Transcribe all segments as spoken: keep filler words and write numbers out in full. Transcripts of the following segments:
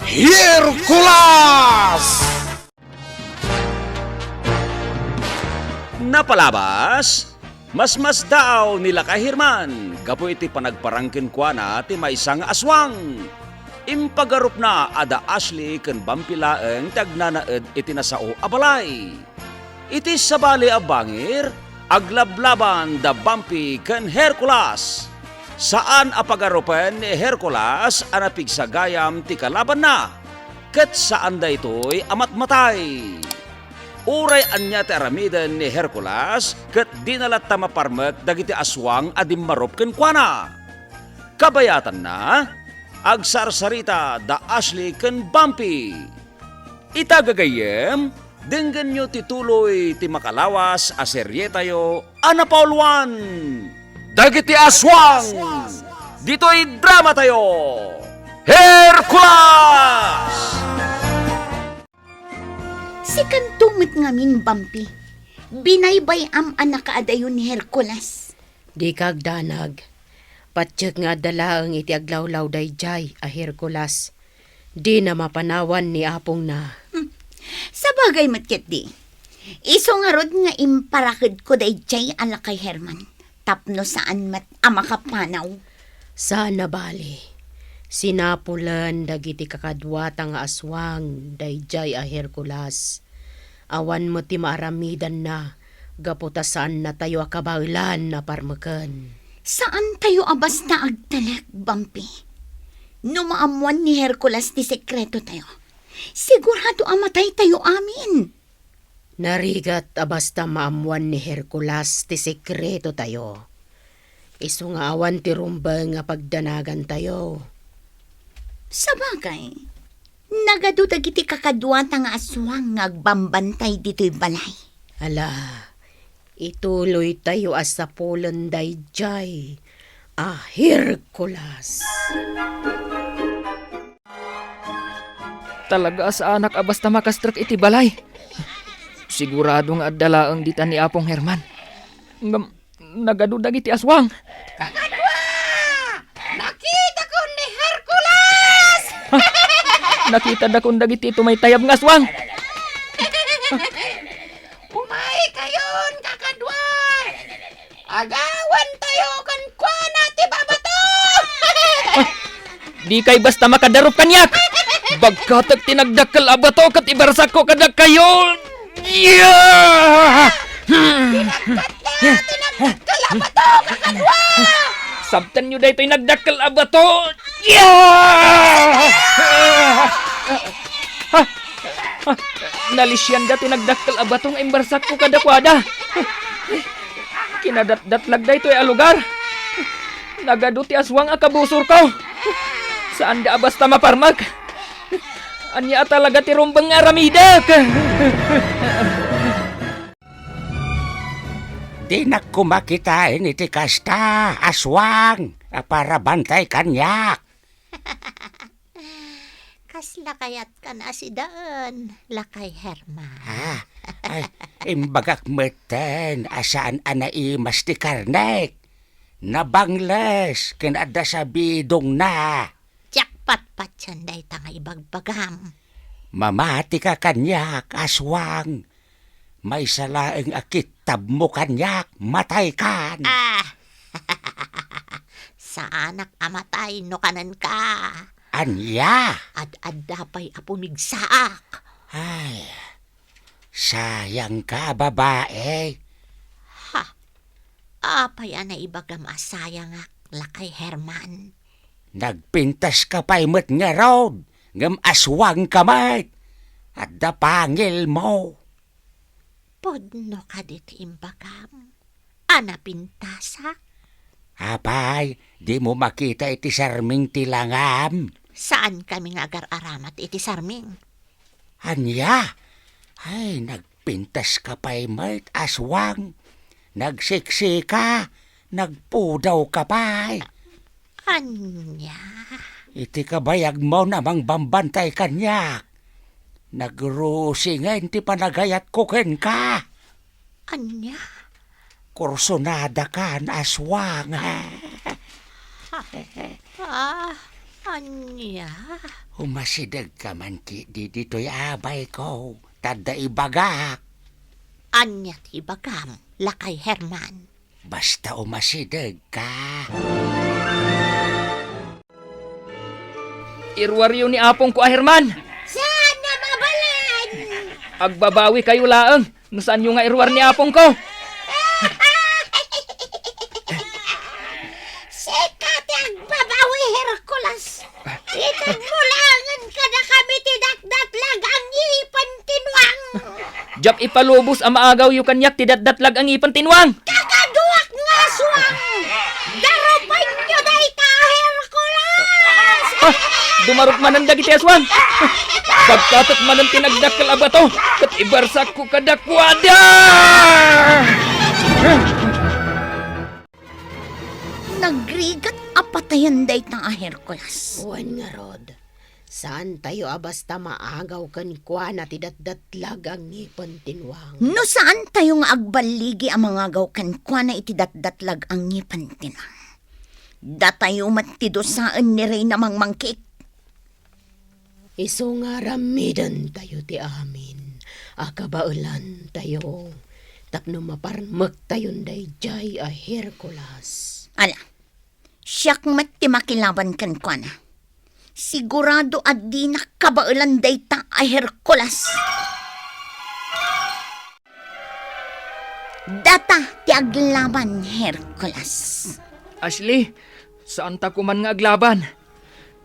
Hercules! Napalabas, masmasdaaw ni Lakay Herman gapu iti panagparang kenkuana ti maysa nga aswang. Impagarupna a da Ashley ken Bampi laeng ti agnanaed iti nasao a balay. Iti sabali a bangir, aglablaban da Bampi ken Hercules. Saan a pagarupen ni Hercules a napigsa gayam ti kalabanna, ket saan daytoy a matmatay. Uray ania ti aramiden ni Hercules, ket dina latta maparmek dagiti aswang a dimmarup kenkuana. Kabayatanna, agsarsarita da Ashley ken Bampi. Ita gagayyem, denggenyo ti tuloy ti makalawas a serietayo a napauluan, Dagiti Aswang! Ditoy dramatayo, Hercules! Sikanto met ngamin, Bampi. Binaybay-am a nakaadayo ni Hercules. Dika agdanag. Patiek nga adda laeng iti aglawlaw daydiay a Hercules. Dina mapanawan ni apongna. Hmm. Sabagay met ketdi. Isu ngarud nga imparakedko daydiay a Lakay Herman tapno saan met a makapanaw. Saan a bali. Sinapulen dagiti kakaduata nga aswang daydiay a Hercules. Awan met ti maaramidanna gapu ta saannatayo a kabaelan a parmeken. Saantayo a basta agtalek, Bampi. No maammoan ni Hercules ti sekretotayo, sigurado a mataytayo amin. Narigat a basta maammoan ni Hercules ti sekretotayo. Isu nga awan ti rumbeng a pagdanagantayo. Sabagay, nagadu dagiti kakaduata nga aswang nga agbambantay ditoy balay. Ala, ituloytayo a sapulen daydiay a Hercules. Talaga a saanak a basta makastrek iti balay. Sigurado nga adda laeng dita ni Apong Herman. Ngem, nagadu dagiti aswang. Kakadua! Nakitakon ni Hercules! Ha? Nakitakon dagiti tumaytayab nga aswang. Umaykayon, kakadua! Agawantayo kenkuana ti babato! Dikay basta makadarup kaniak! Bagkatek ti nagdakkel a bato ket ibarsakko kadakayo! Yeah! Pinagkatna ti nagdakkel a bato, kakadua! Sabtenyo daytoy nagdakkel a bato! Yeah! Ha? Ha? Nalisianda ti nagdakkel a bato nga imbarsakko kadakuada. Kinadatdatlag daytoy a lugar. Nagadu ti aswang a kabusorko. Saanda a basta maparmek. Ania a talaga ti rumbeng nga aramidek? Dinak koma kitaen iti kasta, aswang, a para bantay kaniak. Kasla kayatkan a sidaen, Lakay Herman? Ah, ay, imbagak metten a saan a naimas ti karnek. Nabangles ken adda sabidongna. Diak patpatien dayta nga ibagbagam. Mamatika kaniak, aswang. Maysa laeng a kittabmo kaniak, mataykan. Ah! Saanak a matay no kanenka. Ania? Ad-adda pay a pumigsaak. Ay, sayangka, babae. Ha? Apay a naibagam a sayangak, Lakay Herman? Nagpintaska pay met ngarud, ngem aswangka met. Adda pangilmo. Pudno kadi ti imbagam a napintasak? Apay, dimo makita iti sarming ti langam? Saankami nga agar-aramat iti sarming. Ania? Ay, nagpintaska pay met, aswang. Nagsiksika, nagpudawka pay. Ania? Iti kabayagmo a mangbambantay kaniak, nagrusingen ti panagayatko kenka. Ania? Kursunadakan, aswang. Ah, Ania? Umasidegka man ketdi ditoy, abayko, ta adda ibagak. Ania ti ibagam, Lakay Herman? Basta umasidegka. Iruaryo ni apongko a Herman. Saan a mabalin? Agbabawikayo laeng no saanyo nga iruar ni apongko. Sika ti agbabawi, Hercules. Itedmo laengen kadakami ti datdatlag a ngipen ti nuang. Diak ipalubos a maagawyo kaniak ti datdatlag a ngipen ti nuang. Kakaduak nga aswang! Darupenyo dayta a Hercules! Ah! Dumarup manen dagiti aswang! Pagkatek manen ti nagdakkel a bato, ket ibarsakko kadakuada! Nagrigat a patayen dayta a Hercules. Wen ngarud, saantayo a basta maagaw kenkuana ti datdatlag a ngipen ti nuang. No saantayo nga agballigi a mangagaw kenkuana iti datdatlag a ngipen ti nuang, datayo met ti dusaen ni Reyna Mangmangkik. Isu nga aramidentayo ti amin a kabaelantayo tapno maparmektayon daydiay a Hercules. Ala, siak met ti makilaban kenkuana. Sigurado a dina kabaelan dayta a Hercules. Data ti aglaban, Hercules. Ashley, saanta koman nga aglaban.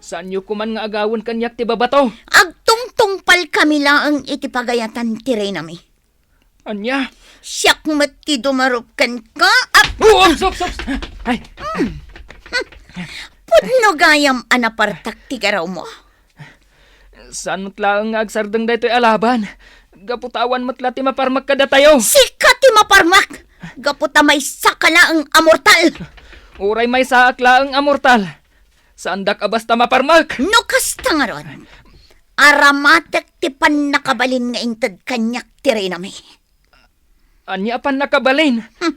Saanyo koman nga agawen kaniak ti babato. Agtungtungpalkami laeng iti pagayatan ti reynami. Ania? Siak met ti dumarup kenka. Ap- Oh, ups, ups, ups. Ay. Pudno gayam a napartak ti garawmo. Saan met laeng nga agsardeng daytoy a laban? Gapu ta awan met la ti maparmek kadatayo. Sika ti maparmek! Gapu ta maysaka laeng a mortal. Uray maysaak laeng a mortal, saandak a basta maparmek. No kasta ngarud, aramatek ti pannakabalin nga inted kaniak ti reynami. Ania a pannakabalin? Hmm.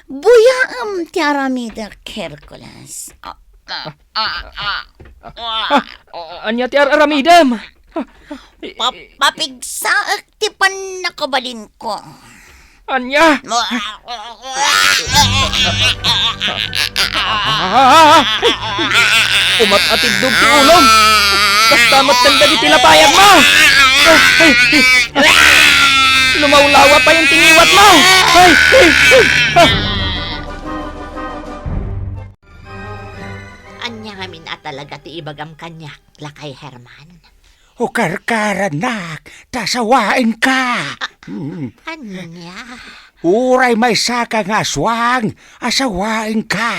Buyaem ti aramidek, Hercules. Ah, ah, ah, ah. Ah, ania ti ar-aramidem? Pa-, papigsaek ti pannakabalinko. Ania? Ah! Umat-atiddog ti ulom. Kasta met ken dagiti lapayagmo. Lumawlawa payen ti ngiwatmo. Ania ngamin a talaga ti ibagam kaniak, Lakay Herman? Ukarkarannak, ta sawaenka. Ah, mm. Ania? Uray maysaka nga aswang, asawaenka.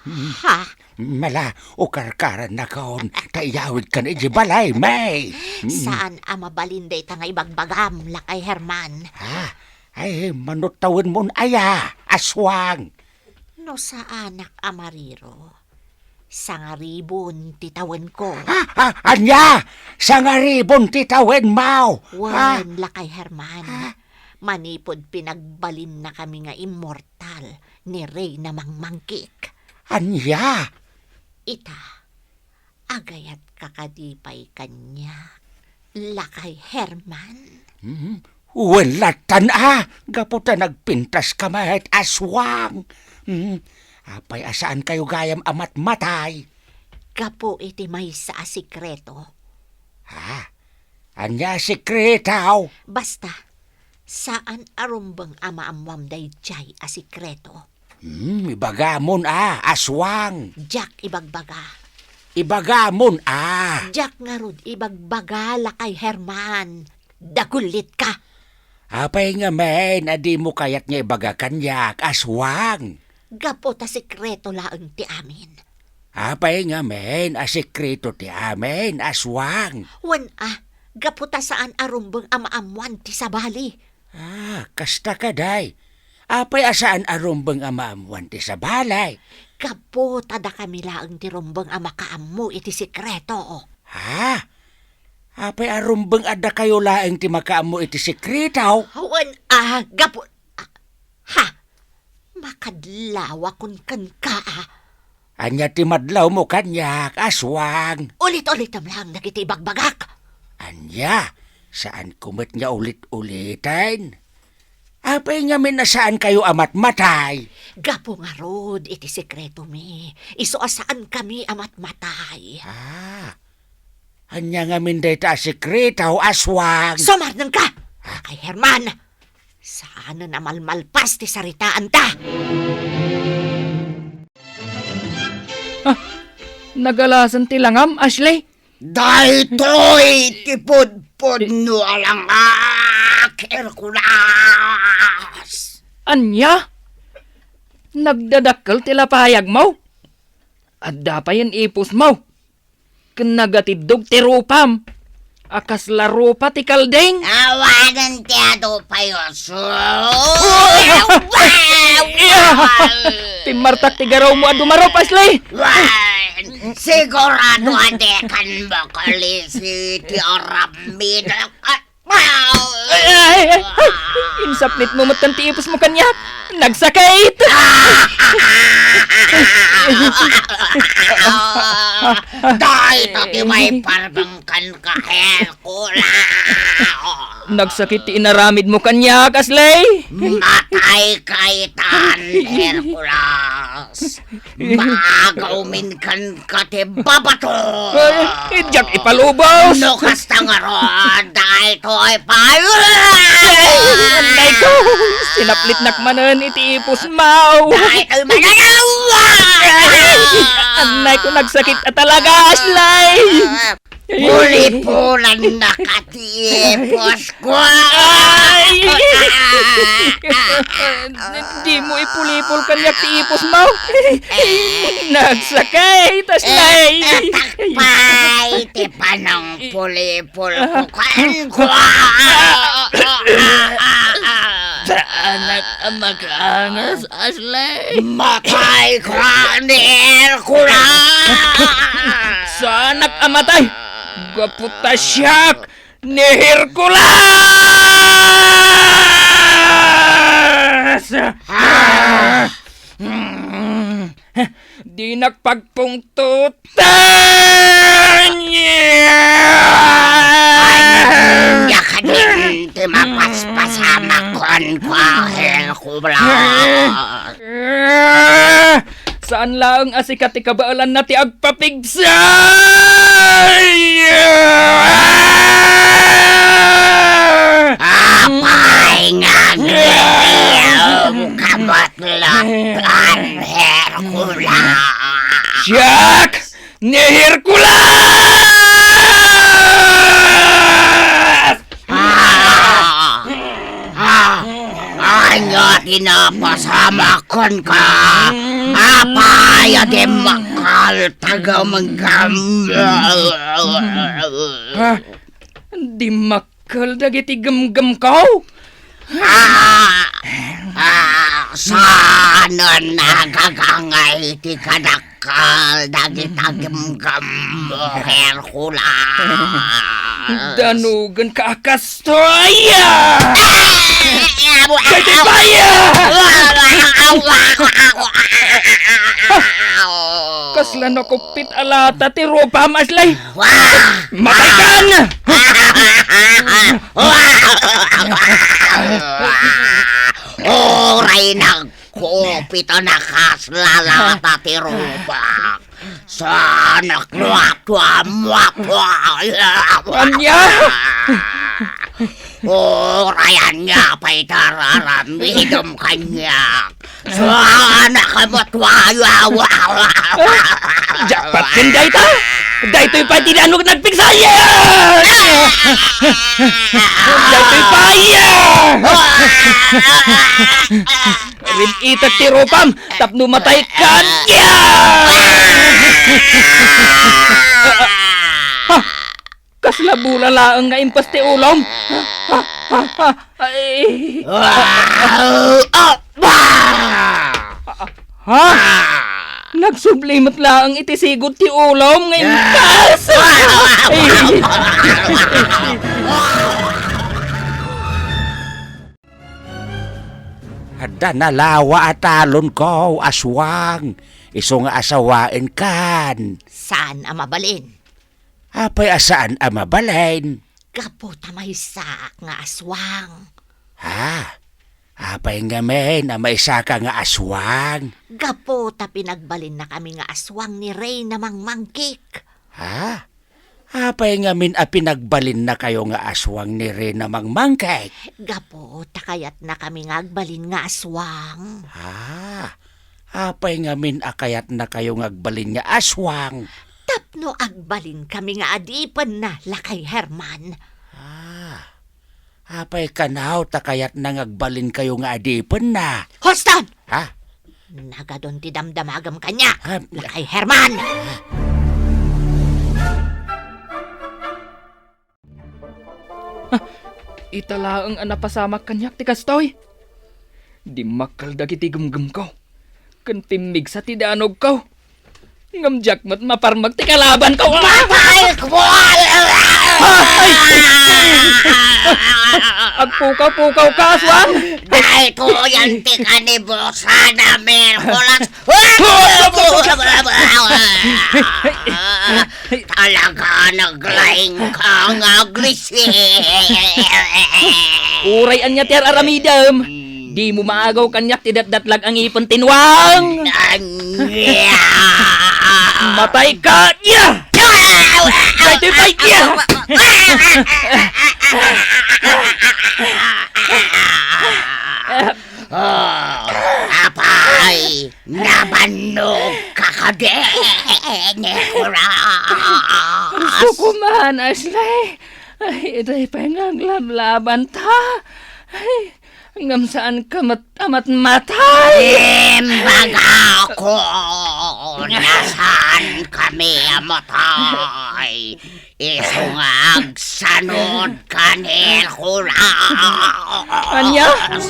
Mm. Ha? Mala, ukarkarannakon, ta iyawidkan iti balaymi. Mm. Saan a mabalin dayta nga ibagbagam, Lakay Herman. Ha? Ay, mano tawenmon aya, aswang. No saanak a mariro, sangaribon ti tawenko. Ah, ah, ania? Sangaribon ti tawenmo? Wen, ah. Lakay Herman, ah. Manipud pinagbalinnakami nga immortal ni Reyna Mangmangkik. Ania? Ita, agayatka kadi pay kaniak, Lakay Herman? Hmm? Wen lattan a, gapu ta nagpintaska met, aswang. Hmm? Apay a saankayo gayam a matmatay? Gapu iti maysa a sekreto. Ha? Ania a sekreto? Basta, saan a rumbeng a maammuam daydiay a sekreto. Hmm, ibagamon a, aswang. Diak ibagbaga. Ibagamon a. Diak ngarud ibagbaga, Lakay Herman. Dagulitka. Apay ngamin a dimo kayat nga ibaga kaniak, aswang? Gapu ta sekreto laeng ti amin. Apay ngamin a sekreto ti amin, aswang? Wen a, gapu ta saan a rumbeng a maammuan ti sabali. Ah, kasta kadi. Apay a saan a rumbeng a maammuan ti sabali? Gapu ta dakami laeng ti rumbeng a makaammo iti sekreto. Ha? Apay a rumbeng a dakayo laeng ti makaammo iti sekreto? Wen a, gapu-, ah, ha? Makadlawakon kenka, a. Ania ti madlawmo kaniak, aswang? Ulit-ulitem lang dagiti ibagbagak. Ania? Saanko met nga ulit-uliten? Apay ngamin a saankayo a matmatay? Gapu ngarud iti sekretomi, isu a saankami a matmatay. Ah, ania ngamin dayta a sekreto, aswang? Sumarnengka! Ah. Ay, Herman! Saanen a malmalpas ti saritaanta! Ah, nagalasen ti langam, Ashley? Daytoy ti pudpudno a langak, Hercules! Ania? Nagdadakkel ti lapayagmo? Adda payen ipusmo? Ken nagatiddog ti rupam a kasla rupa ti kalding? Awanen ti adu payo, so. Timmartak ti garawmo a dumarup, Ashley! Wen, sigurado a dikan makalisi ti aramid. Ay, ay, ay, ay! Insaplitmo met ti ipusmo kaniak. Nagsakit! Dayta ti maiparbeng kenka, Hercules. Nagsakit ti inaramidmo kaniak, Ashley. Matayka itan, Hercules. Maagawmin kenka ti babato. Ay, diak ipalubos. No kasta ngarud, daytoy pay. Ay, annay ko, sinaplitnak manen iti ipusmo. Daytoy mananawa. Annay ko, nagsakit a talaga, Ashley. Pulipulannak ti ipusmo. Ay! Dimo ipulipol kaniak ti ipusmo. Nagsakit, Ashley. Pay ti panangpulipolko kenka. Saanak a makaangas, Ashley. Matayka ni Hercules! Saanak a matay! Gapu ta siak ni Hercules! Ah! Dinak pagpungtotan! Ania kadin ti mapaspasamak kenka, Hercules? Saan laeng a sika ti kabaelanna ti agpapigsa! Apay nga agliliw ka met laeng, Hercules? Siak ni Hercules! Ah! Ah! Ania ti napasamak kenka? Apay a dimmakkel ti gemgem? Ah, dimmakkel dagiti gemgemko? Ah! Ah! Saanen a gagangay ti kadak- Kal dagita gemgem, Hercules. Danugenka a kastoy! Daytoy pay! Kasla nakupit a lata ti rupam, Ashley! Mataykan! Uray nag- Kupit a nakas lalata ti rupak. Sanak, muapua, muapua. Ania? Uray ania pay ti aramidem kaniak. Sanak, muapua. Jackpot ken dayta? Daytoy pay ti danok nagpigsa. Daytoy pay. Rid-itek ti rupam tapno mataykan. Ha? Kasla bola laeng nga impas ti ulom? Ha? Ha? Ha? Ay. Ha? Nagsubli met laeng iti sigud ti ulom nga impas. Ay. Adda nalawa a talonko, aswang. Isu nga asawaenkan. Saan a mabalin? Apay a saan a mabalin? Gapu ta maysaak nga aswang. Ha? Apay ngamin a maysaka nga aswang? Gapu ta pinagbalinnakami nga aswang ni Reyna Mangmangkik. Ha? Apay ngamin a pinagbalinnakayo nga aswang ni Reyna Mangmangkik? Gapu ta kayatnakami nga agbalin nga aswang. Ah, apay ngamin a kayatnakayo nga agbalin nga aswang? Tapno agbalinkami nga adipenna, Lakay Herman. Ah, apay kano ta kayatna nga agbalinkayo nga adipenna? Huston! Ha? Nagadun ti damdamagam kaniak, ah, Lakay Herman! Ah, ita laeng a napasamak kaniak ti kastoy. Dimmakkel dagiti gemgemko, ken pimmigsa ti danogko. Ngem diak met maparmek ti kalabanko. Patay ko! Ah, ay! Agpukaw-pukaw ka, aswang! Daytoy ti kanibusan a Miyerkules. Talaga naglaing ka nga aglisi. Uray ania ti ar-aramidem, dimo maagaw kaniak ti datdatlag a ngipen ti nuang. Ania? Matay ka! Nia! Daytoy pay! Nia! Oh, apay, nabannog ka kadi, Nicolas? Suko man, Ashley. Ay, iday pay nga aglablabanta. Ay, ngem saan ka met a matmatay. Imbaga ko, nasaan kami a matay. Isu nga agsanod ka ni Nicolas. Ania? Eh,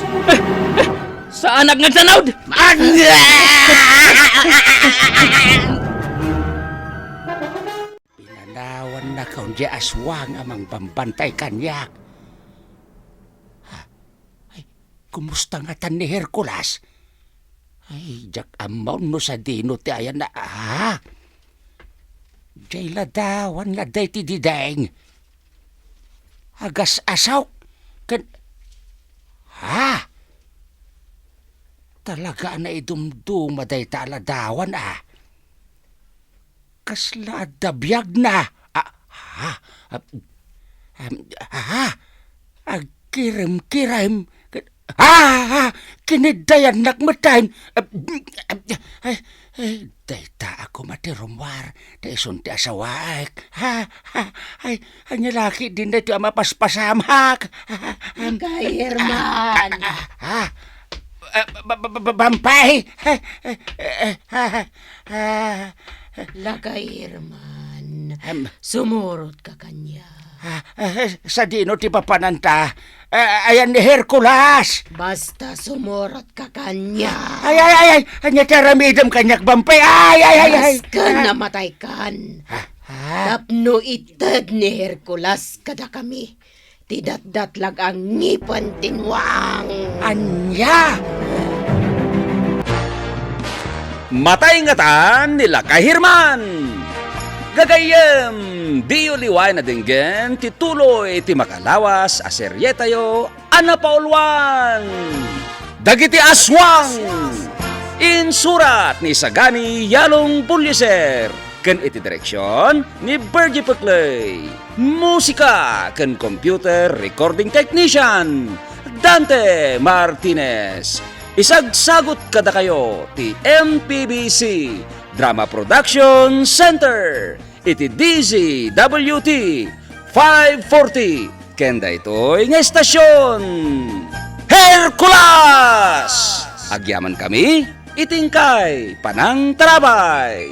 eh, saanak nga agsanod? Ania? Pinanawannakon diay aswang a mangbambantay kaniak. Ha? Ay, kumusta ngatan ni Hercules? Ay, diak ammo no sadino ti ayanna. Ah! Diay ladawan nga daytoy, Diding. Agas-asok ken, ha? Talaga a naidumduma dayta a ladawan, a. Kasla adda biagna. Ah, ha? Ah, em, ha? Agkirem-kirem. Ah, ah, kiniddayannak met, em. Ah, ay, ay, dayta a koma ti rummuar, ta isun ti asawaek. Ha? Ha? Ay, ania la ketdin daytoy a mapaspasamak? Ikay, Herman. Ah, ah, ah, ba-, ba-, ba-, ba-, Bampay. Ah, ah, ah, ah, ah. Lakay Herman, em, sumurotka kaniak. Ah, eh, sadino ti papananta? Ah, ayan ni Hercules! Basta sumurotka kaniak. Ay, ay, ay, ay! Ania ti aramidem kaniak, Bampay? Ay, ay, ay, ay! Aras ken a mataykan. Ah, ah. Tapno ited ni Hercules kadakami ti datdatlag a ngipen ti nuang. Ania? Matay ngatan ni Lakay Herman. Gagayyem, diyo liwayen a denggen ti tuloy ti makalawas a serietayo a napauluan, Dagiti Aswang. Insurat ni Sagani Yalong Bullieser ken iti direksion ni Virgie Peclay. Musika ken computer recording technician, Dante Martinez. Isagsagut kadakayo ti M P B C Drama Production Center iti D Z W T five forty ken daytoy nga estasion. Hercules! Agyamankami iti inkay panangtarabay.